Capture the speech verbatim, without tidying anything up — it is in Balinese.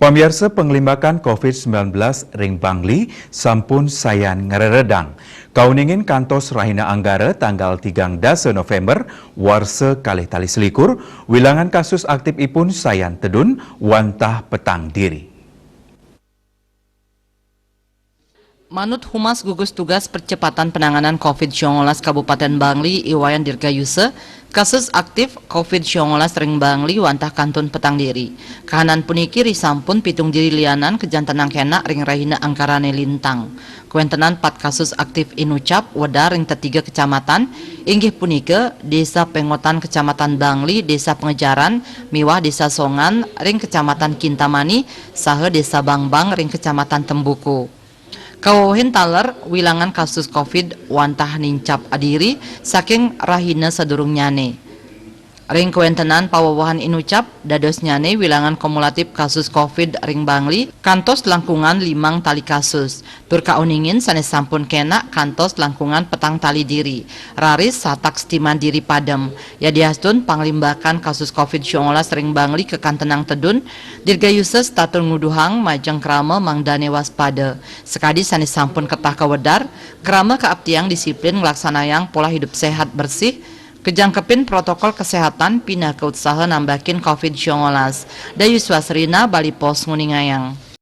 Pamiarsa, panglimbakan covid sembilan belas ring Bangli sampun sayan ngreredang. Kauningin kantos rahina Anggara tanggal tigang dasa November warsa kalih tali selikur, wilangan kasus aktipipun sayan tedun wantah petang diri. Manut Humas Gugus Tugas Percepatan Penanganan covid sembilan belas Kabupaten Bangli, I Wayan Dirgayusa, kasus aktif covid sembilan belas ring Bangli wantah kantun petang diri. Kahanan puniki risampun pitung diri lianan kajantenang kenak ring rahina Anggarane lintang. Kawentenan pat kasus aktif inucap wedar ring tetiga kecamatan, inggih punika Desa Pengotan Kecamatan Bangli, Desa Pengejaran, miwah Desa Songan ring Kecamatan Kintamani, saha Desa Bangbang ring Kecamatan Tembuku. Kawewehin taler, wilangan kasus covid wantah nincap adiri saking rahina sadurungnyane. Ring kawentenan pawewehan inucap, dadosnyane wilangan kumulatif kasus covid ring Bangli kantos langkungan limang tali kasus. Tur kauningin sane sampun kenak kantos langkungan petang tali diri. Raris satak stiman diri padem. Yadiastun panglimbakan kasus covid sembilan belas ring Bangli kakantenang tedun, Dirgayusa setata nguduhang majeng krama mangdane waspada. Sakadi sane sampun ketah kawedar, krama kaaptiang disiplin nglaksanayang pola hidup sehat bersih, kajangkepin protokol kesehatan pinaka utsaha nambakin covid sembilan belas. Dayuswa Serina, Bali Post nguningayang.